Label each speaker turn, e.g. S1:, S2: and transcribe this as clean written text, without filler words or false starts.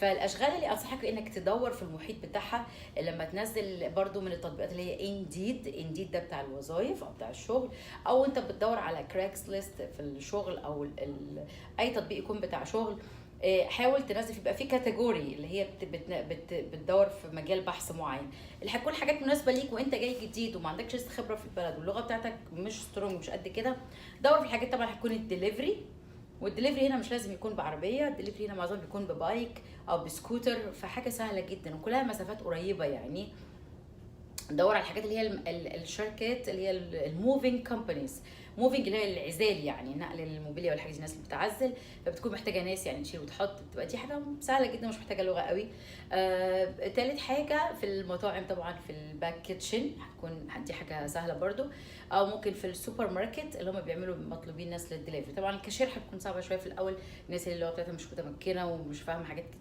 S1: فالاشغال اللي انصحك انك تدور في المحيط بتاعها، لما تنزل برضو من التطبيقات اللي هي Indeed. Indeed ده بتاع الوظائف او بتاع الشغل، او انت بتدور على Craigslist في الشغل، او اي تطبيق يكون بتاع شغل. حاول تنزل، يبقى في category اللي هي بت بت بت بتدور في مجال بحث معين اللي هتكون حاجات مناسبة ليك وانت جاي جديد وما عندكش لسه خبره في البلد واللغة بتاعتك مش strong، مش قد كده. دور في الحاجات، طبعا هتكون ال delivery، وال delivery هنا مش لازم يكون بعربيه، الدليفري هنا معظمه بيكون ب bike او بسكوتر، فحاجه سهلة جدا وكلها مسافات قريبه. يعني دور على الحاجات اللي هي الشركات اللي هي ال moving companies، moving اللي هي العزال، يعني نقل الموبيليا والحاجات دي، الناس اللي بتعزل، فبتكون محتاجه ناس يعني تشيل وتحط، بتبقى دي حاجة سهلة جدا، مش محتاجه لغة قوي. تالت حاجة في المطاعم، طبعا في ال back kitchen هتكون دي حاجة سهلة برضو، او ممكن في السوبر ماركت اللي هم بيعملوا مطلوبين ناس للدليفري. طبعا الكاشير هتكون صعبة شوية في الاول، الناس اللي اللغة بتاعتها مش متمكنة ومش فاهمه حاجات كتير.